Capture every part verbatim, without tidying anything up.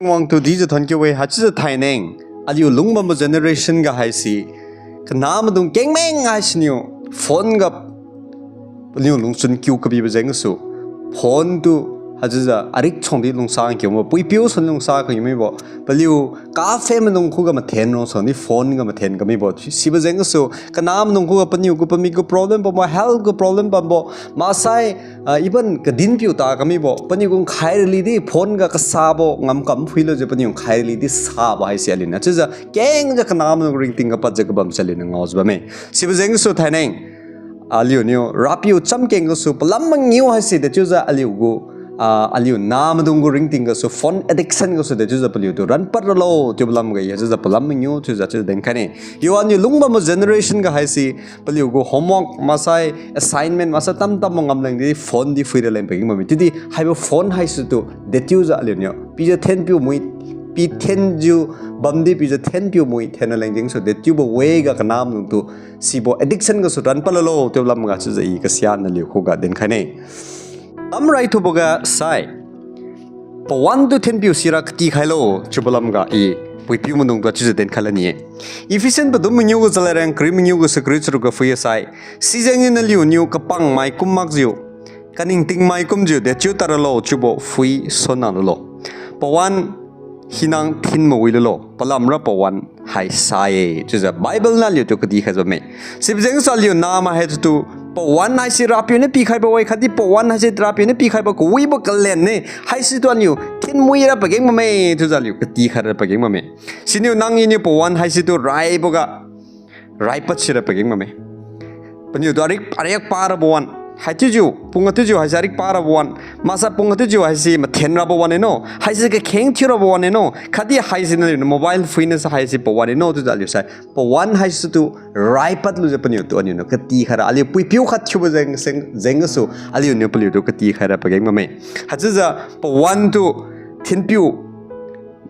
Wangtu dijiu thon kiu-e, haichiujiu thaineng, aliu lungbambo generation ga haise, kanamaidung kengmeng haisiniu, phone ga, paliu lungchun kiu kabibo jengsu, phone tu, haichiujiu arik changdi lungsa kiu mibo, puipiu sangdi lungsa kiu mibo, paliu cafe maidung khuga mathen rong sangdi phone ga mathen kamibo, sibo jengsu, kanamaidung khuga paniu gu pamik gu problem bambo, health gu problem bambo, maksai, ah, even kadin piu ta kamibo, paniu gu nkhai ralidi phone ga kasabo ngamkam phuilujiu paniu nkhai ralidi sabo haise aliuniu chiujiu kengjiu kanamaidung ringting ga padjiu kabamse aliuniu ngaojiu bamme. Sibo jengsu thaineng, aliuniu Rapiu chamkeng gasu palam mangiu haise dechiujiu aliu gu, ah, aliu namaidung gu ringting gasu phone addiction gasu dechiujiu paliutu ranpad ralo chiubo lamga i haichiujiu palam mangiu chiujiu chiujiu dinkhaine. Yo aliu lungbambo generation ga haise, paliu gu homework maksai assignment maksai tamtam ngam lengdi phone di phuira leng pageng bamme. Chiudi haibo phone haisitu dechiujiu aliuniu pijiu thenpiu mui, pi thenjiu bamdi pijiu thenpiu mui thenra leng jengsu dechiubo way ga kanamaidungtu sibo addiction gasu ranpad lalo chiubo lamga chiujiu i kasian naliu khuga dinkhaine. Lamrai thuboga sai, pawan tu thenpiu sira kati khailo chiubo lamga i puipiu maidungtu chiujiu dinkhai lani-e. Ephesian padum mangiu gu chalairang kariu mangiu gasu kariu charuk ga phui-e sai, sijengniu naliuniu kapangmai kum makjiu, kaningtingmai kumjiu dechiu tadralo chiubo phui sonna lulo. Pawan hinang thin mawi lulo, palamra pawan hai sa-e chiujiu Bible niu aliutu katikhaijiu bamme. Sibo jengsu aliu namai haisitu pawan haise Rapiu niu pikhaibo-e khatdi pawan haise Rapiu niu pikhaibo kawibo kalenne, haisitu aliu thinmuira pageng bamme chiujiu aliu katikhaira pageng bamme. Siniu nang iniu pawan haisitu raiboga raipad sira pageng bamme. Paniutu arik, ariak parabo wan. Haichiujiu, pung atiujiu haise arik parabo wan. Maksai pung atiujiu haise mathen rabo wan eno. Haise kakheng thiurabo wan eno. Khatdi haise naliuniu mobile phuinase haise pawan eno chiujiu aliu sai, pawan haisitu raipad lujiu paniutu aliuniu katikhaira. Aliu puipiu khat thiubo jeng, jeng, jenggasu aliuniu paliutu katikhaira pageng bamme. Haichiujiu pawan tu thinpiu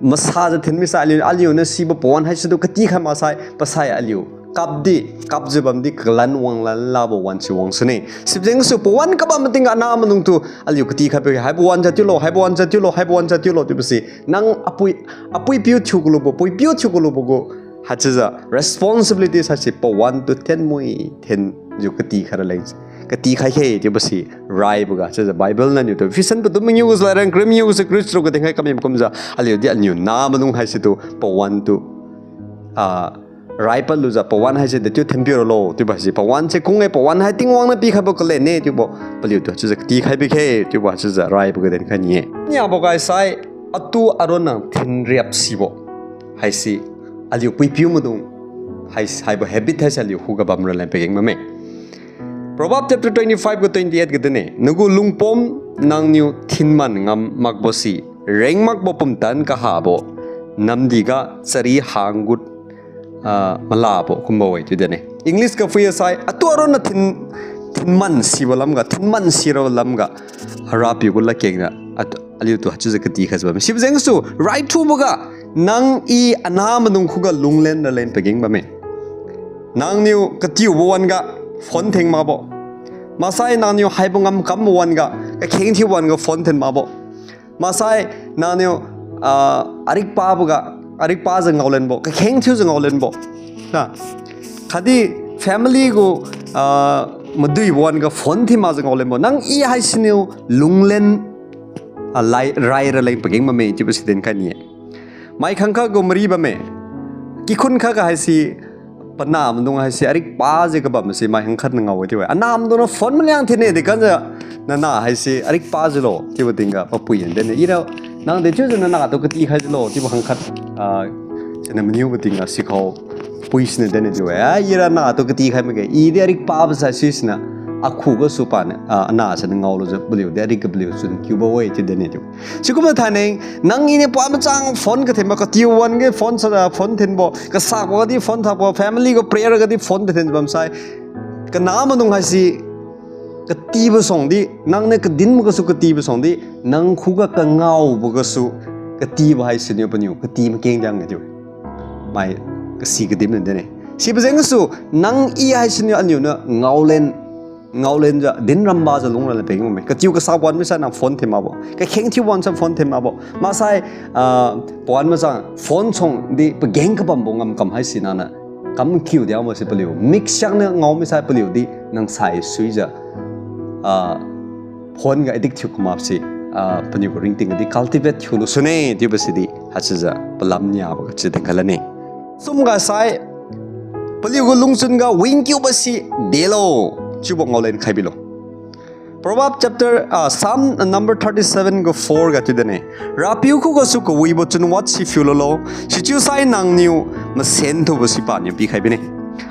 masajiu thinmisai aliu, aliuniu sibo pawan haisitu katikhai maksai pasai aliu kapdi, kapjiu bamdi kalan wanglan labo wan si wangsune. Sibo jengsu pawan kabam matingga anah maidungtu aliu katikhaibo-e, haibo wan jat tiulo, haibo wan jat tiulo, haibo wan jat tiulo chiubo si nang apui, apui piu thiu kalubo, pui piu thiu kalubo gu haichiujiu responsibilities haise pawan tu thenmui thenjiu katikhai raleng, katikhai khe chiubo si raiboga chiujiu Bible niu aliutu Ephesian padum mangiu gasu lairang kariu mangiu gasu kariu charuk ga dinkhai kami kumjiu aliudi aliu nah maidung haisitu pawan tu, ah, raipad lujiu pawan haise dechiu thinpiu ralo chiubo haise pawan se kung-e, pawan hai Tingwang niu pikhaibo kalenne chiubo paliutu chiujiu katikhai bikhe chiubo chiujiu raiboga dinkhaini-e. Niaboga sai atu aronna thinriap sibo haise aliu puipiu maidung hai, haibo habit haise aliu khuga bamra leng pageng bamme. Proverbs chapter twenty-five ga twenty-eight ga dinne, nagu lungpom nangniu thinman ngam makbo si, rengmakbo pumtan kahabo namdiga chari hanggut, ah, malabo kumbo-e chiu dinne. English ga phui-e sai, atu aronna thin, thinman sibo lamga, thinman sirabo lamga Rapiu gu ladkengna at, aliutu haichiujiu katikhaijiu bamme. Sibo jengsu raithuboga nang i anah maidung khuga lunglen raleng pageng bamme. Nangniu katiubo wan-ga phone theng makbo, maksai nangniu haibo ngamkambo wan-ga, kakheng thiubo wan-ga phone thin makbo, maksai nangniu, ah, arik paboga, arik pajiu ngaolenbo, kakheng thiujiu ngaolenbo, na, khatdi family gu, ah, maduibo wan-ga phone thin makjiu ngaolenbo, nang i haisiniu lunglen, ah, lai, rai raleng pageng bamme chiubo si dinkhaini-e. Mai khangkhat gu mari bamme. Kikhun khatga haise, panah maidung haise arik pajiu kabamse mai khangkhat niu ngao-e chiu-e. Anah maidung niu phone maliang thinne dekamjiu, nanah haise arik pajiulo chiubo tingga papui niu dinne, ira nang dechiujiu nanahtu katikhaijiulo chiubo khangkhat, ah, siniu maniubo tingga sikhao pui siniu dinne chiu-e. Ah, ira nahtu katikhai makge, i di arik pabo sai sisiniu akhu gasu paniu, ah, anah siniu ngaolujiu paliu di arik ga paliu chun kiubo-e chiu dinne chiu. Sikumbo thaineng, nang iniu pa machang phone kathenbo, katiu wan-ga phone sa, phone thenbo, kasakbo gadi phone thakbo, family gu prayer gadi phone kathen bamsai, kanah maidung haise katibo sangdi, nangniu kadinbo gasu katibo sangdi, nang khuga kangaobo gasu katibo haisiniu paniu kati makeng jang-e chiu-e. Mai kasi kadim niu dinne. Sibo jengsu nang i haisiniu aliuniu ngaolen ngaolenjiu, din ramba jiu lungra le peng bamme. Katiu kasa wan misai nang phone thin makbo. Kakheng thiu wan sa phone thin makbo. Maksai, ah, pawan masa phone song di pageng kabambo ngamkam haisi nana. Kam kiu diang masi paliu. Mik siak na ngao misai paliu di nang sai suijiu. Ah, phone ga addict thiu kamakse, ah, paniu gu ringting di cultivate thiulu sune, chiubo sidi, haichiujiu palam niabo ga chiu dinkhai lane. Sum ga sai, paliu gu lungchun ga wingkiu basi delo, chiubo ngaolen khai bilo. Proverb chapter, ah, Psalm number thirty-seven gu four ga chiu dine. Rapiu khugasu kawibo chunwat si phiu lulo, sichiusai nangniu masen thubo si paniu pikhai bine.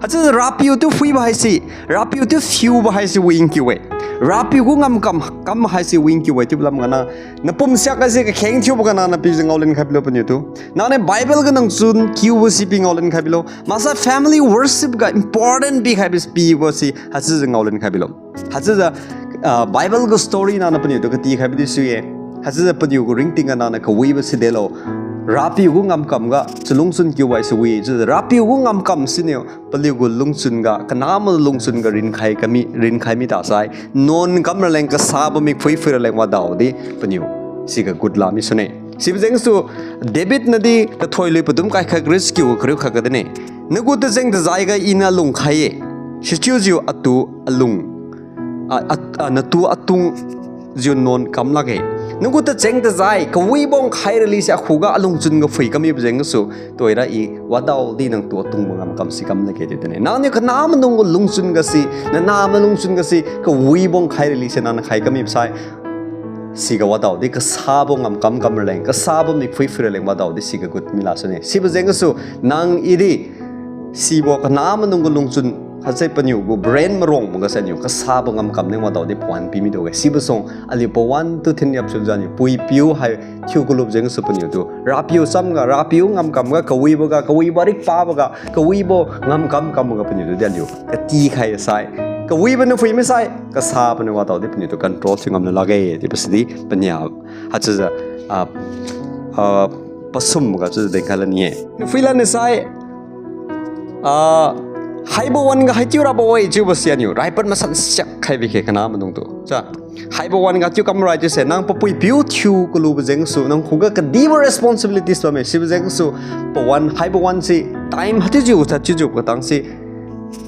Haichiujiu Rapiu tu phuibo haise, Rapiu tu phiubo haise wingkiu-e. Rapiu gu ngamkam kam haise wingkiu-e, chiubo lam gana. Napum siak haise kakheng thiubo gana napijiu ngaolen khai bilo paniu tu. Nangniu Bible ga nang chun kiubo si pi ngaolen khai bilo. Maksai family worship ga important pikhai bi pibo si haichiujiu ngaolen khai bilo. Haichiujiu, ah, Bible gu story nana paniu tu katikhai bidi sui-e. Haichiujiu paniu gu ringting ga nana kawibo si delo. Rapiu gu ngamkam ga chalungchun kiu wai si wi. Chiujiu Rapiu gu ngamkam siniu paliu gu lungchun ga, kanamai lungchun ga rinkhai kami, rinkhai mi tasai. Nuan kam raleng kasabo mikphui phui raleng wadaodi paniu siga good la mi sune. Sibo jengsu David nadi kathoi lui padum kaikhat kariu chakiu kariu khat ga dine. Nagu tajeng tajai ga iniu alung khai-e. Sichiujiu atu alung, a, a, a, natu atung jiu nuan kam lakge. Nagu tajeng tajai, kawibo khai ralise akhuga alungchun ga phui kamibo jengsu, tuhoira i wadaodi nangtu atungbo ngamkam si kam lakge chiu dine. Nangniu kanamai dung gu lungchun ga si, nanamai lungchun ga si, kawibo khai ralise nangniu khai kamibo sai. Siga wadaodi kasabo ngamkam kam raleng, kasabo mikphui phui raleng wadaodi siga good mi la sune. Sibo jengsu, nang i di, sibo kanamai dung gu lungchun, haise paniu gu brain marong maga sai niu kasabo ngamkam leng wadaodi pawan pi mi duge. Sibo song aliu pawan tu thin yap sumjiu niu pui piu hai thiu kalubo jengsu paniu tu Rapiu cham ga, Rapiu ngamkam ga, kawibo ga, kawibo rikpabo ga, kawibo ngamkam kambo ga paniu tu di aliu katikhai sai. Kawibo niu phui misai, kasabo niu wadaodi paniu tu control thiu ngam lakge, chiubo sidi pania. Haichiujiu, ah, ah, pasum ga chiujiu dinkhai lani-e. Niu phui lani sai, ah, haibo wan ga haichiu rabo-e chiubo si aniu raipad masan siak khai bikhe kanamai dung tu. Cha, haibo wan ga chiu kam rai chiuse, nang papui piu thiu kalubo jengsu, nang khuga kadibo responsibilities bamme, sibo jengsu, pawan, haibo wan si, time haichiujiu, haichiujiu katang si,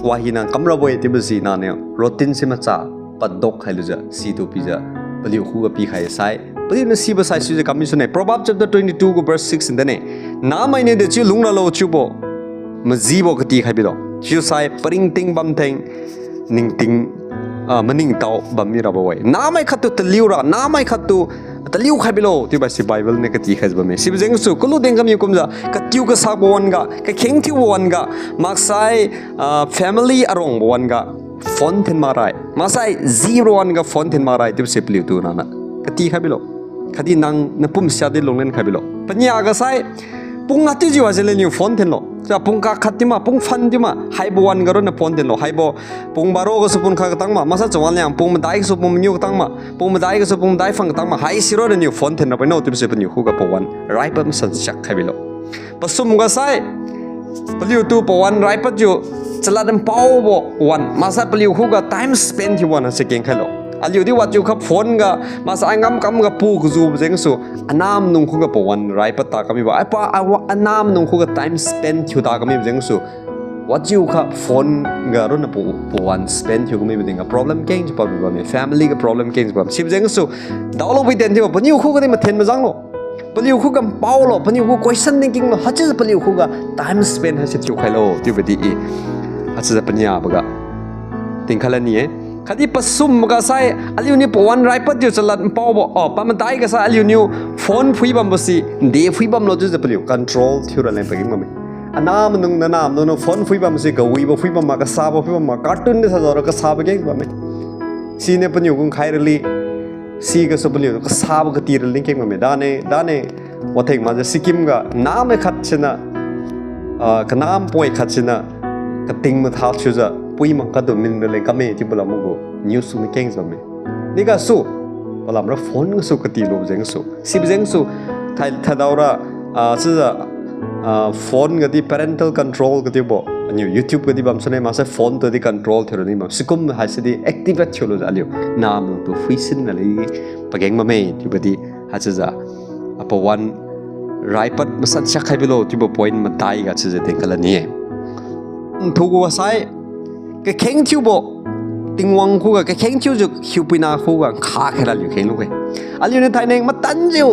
wahina kam rabo-e chiubo si naniu routine si macha padok khailujiu, situ pijiu, paliu khuga pikhai sai, paliu niu sibo sai suijiu kam mi sune. Proverbs chapter twenty-two gu verse six in dane. Nahmainiu dechiu lungralo chiubo majibo katikhai bilo. Chiusai paringting bamtheng, ningting, ah, maningtao bam mirabo-e. Nahmai khattu taliura, nahmai khattu taliu khai bilo, chiubo si Bible niu katikhai bamme. Sibo jengsu, kalu deng kamiu kumjiu, katiu kasabo wan ga, kakheng thiubo wan ga, maksai, ah, family arongbo wan ga, phone thin makrai. Maksai, jibo wan ga phone thin makrai, chiubo si paliu tu nana katikhai bilo. Khatdi nang napum siak di lunglen khai bilo. Pania ga sai, pung hatiujiu haise leniu phone thinlo. Cha pung kakhat thiu ma, pung phan thiu ma, haibo wan ga ronna phone thinlo. Haibo, pung baro gasu pung khat katang ma, maksai chawan liang, pung madai gasu pung mangiu katang ma, pung madai gasu pung madai phang katang ma, haisi ronna niu phone thin rabo-e no, chiubo si paniu khuga pawan raipad masan siak khai bilo. Pasum ga sai, paliu tu pawan raipad jiu, chalad npaobo wan, maksai paliu khuga time spend thiu wan haise keng khailo. Aliu di wajiukha phone ga, maksai ngamkam ga pu kajiubo jengsu, anahmaidung khuga pawan raipad ta kamibo, ai pa, ai wa, anahmaidung khuga time spend thiu ta kamibo jengsu, wajiukha phone ga ronna pa, pawan spend thiu kamibo tingga problem kengjiu pa bamme, family ga problem kengjiu pa. Sibo jengsu, daolo bui den thiubo, paniu khuga di mathen majanglo. Paliu khuga npaolo, paniu khuga question thinking lo, haichiujiu paliu khuga time spend haise thiu khailo, chiubo di i. Haichiujiu paniaboga tingkhai lani-e. Khatdi pasumboga sai, aliuniu pawan raipad jiu chalad npaobo, o, pamadai ga sai aliuniu phone phuibambo si, nde phuibamlo chiujiu paliu control thiu raleng pageng bamme. Anahmaidung, nanahmaidung niu phone phuibam si, kawibo phuibam ma, kasabo phuibam ma, cartoon di sajaora kasabo keng bamme. Siniu paniu gu nkhai rali, sigasu paliu kasabo kati rali keng bamme. Dane, dane, watheng makjiu Sikkim ga nahmai khat siniu, ah, kanam poi khat siniu, kating matha thiujiu, pui mang khattu min raleng kamme chiubo lam gu news suni kengjiu bamme. Digasu, palamra phone gasu katilu jengsu. Sibo jengsu, thai, thadaora, ah, chiujiu, ah, phone gadi parental control katiubo. Paniu YouTube gadi bam sune maksai phone tudi control thiu rani bam. Sikum haisidi activate thiulujiu aliu namaidung tu phuisin nali pageng bamme chiubodi haichiujiu apawan raipad masan siak khai bilo chiubo point madai ga chiujiu dinkhai lani-e. Nthugu wasai, kakheng thiubo, Tingwang khuga kakheng thiujiu hiupuina khuga nkha khaira aliu khenglu-e. Aliuniu thainai matanjiu,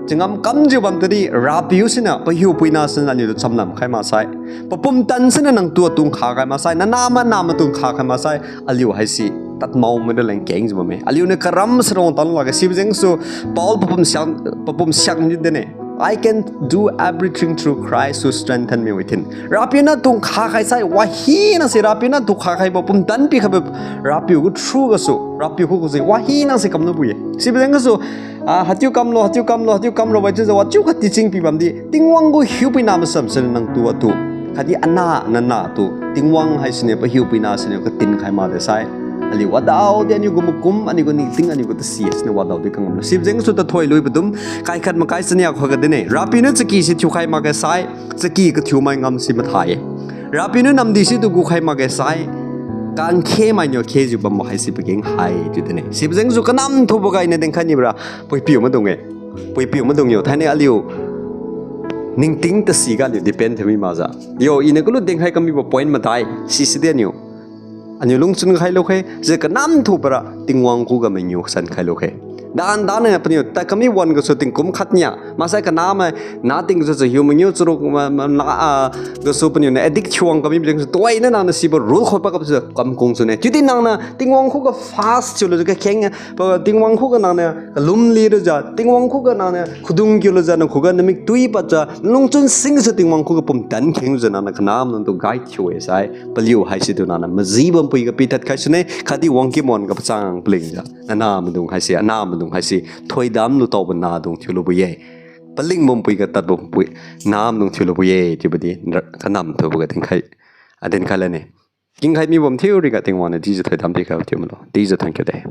changam kamjiu bam tadi, Rapiu siniu, pahiupuina siniu aliutu chamlam khai maksai, papum tan siniu nangtu atu nkha khai maksai, nanah manah matu nkha khai maksai, aliu haise tadmao maidaleng kengjiu bamme. Aliuniu karam sarong tan lakge sibo jengsu, Paul papum siak, papum siak ni dinne. I can do everything through Christ who strengthen me within. Rapiu natu nkha khai sai, wahina se Rapiu natu nkha khaibo pumtan pikhaibo, Rapiu gu through gasu, Rapiu khuga se wahina se kamlubo-e. Sibo jeng gasu, ah, haichiu kamlo, haichiu kamlo, haichiu kamlo, wahchiujiu wachiu khat teaching pi bamdi, Tingwang gu hiupuina masan siniu nangtu atu, khatdi anah nanah tu, Tingwang haisiniu pahiupuina siniu katin khai makde sai, aliu wadaodi aliu gu makum, aliu gu ningting, aliu gu tasi siniu wadaodi kangamlo. Sibo jengsu tathoi lui padum, kaikhat makai chania khuga dinne. Rapiu niu chaki si thiukhai makge sai, chaki kathiumai ngam si matha-e. Rapiu niu namdi situ gukhai makge sai, kangkhe mainiu khejiu bambo haisi pageng hai chiu dinne. Sibo jengsu kanam thuboga iniu dinkhai nibora, puipiu maidung-e. Puipiu maidung yo, thainai aliu ningting tasiga aliu depend thiumi makjiu. Yo, iniu kalu dinkhai kamibo point madai sisidi aliu, aliu lungchun khailu khe, chiujiu kanam thubora Tingwang khuga mangiu kasan khailu khe. Dan dan niu paniu tadkami wan gasu tingkum khat nia maksai kanamai, nating gasu chahiu mangiu charuk ma, ma, na, ah, gasu paniu niu addict thiuwang kamibo jengsu tuhoiniu nangniu sibo rule khotpad gapjiu kamkung sune. Chiudi nangniu Tingwang khuga fast thiulujiu kakheng, pa Tingwang khuga nangniu kalum lilujiu, Tingwang khuga nangniu khudung kiulujiu, nang khuga namik tui padjiu, lungchun singsu Tingwang khuga pumtan khenglujiu nangniu kanam nangtu guide thiu-e sai, paliu haisitu nangniu maji bampui ga pitad khai sune, khatdi wangkim wan ga pachang palingjiu, nanah maidung haise, anah maidung haise, thoidam lutaobo nahdung thiulubo-e. Paling bampui ga tadbo bampui, nah maidung thiulubo-e chiubodi, kanam thuboga dinkhai, a dinkhai lane. Kingkhai mibam thiu riga Tingwang niu dijiu thoidam pikhai thiu malo. Dijiu thank you de.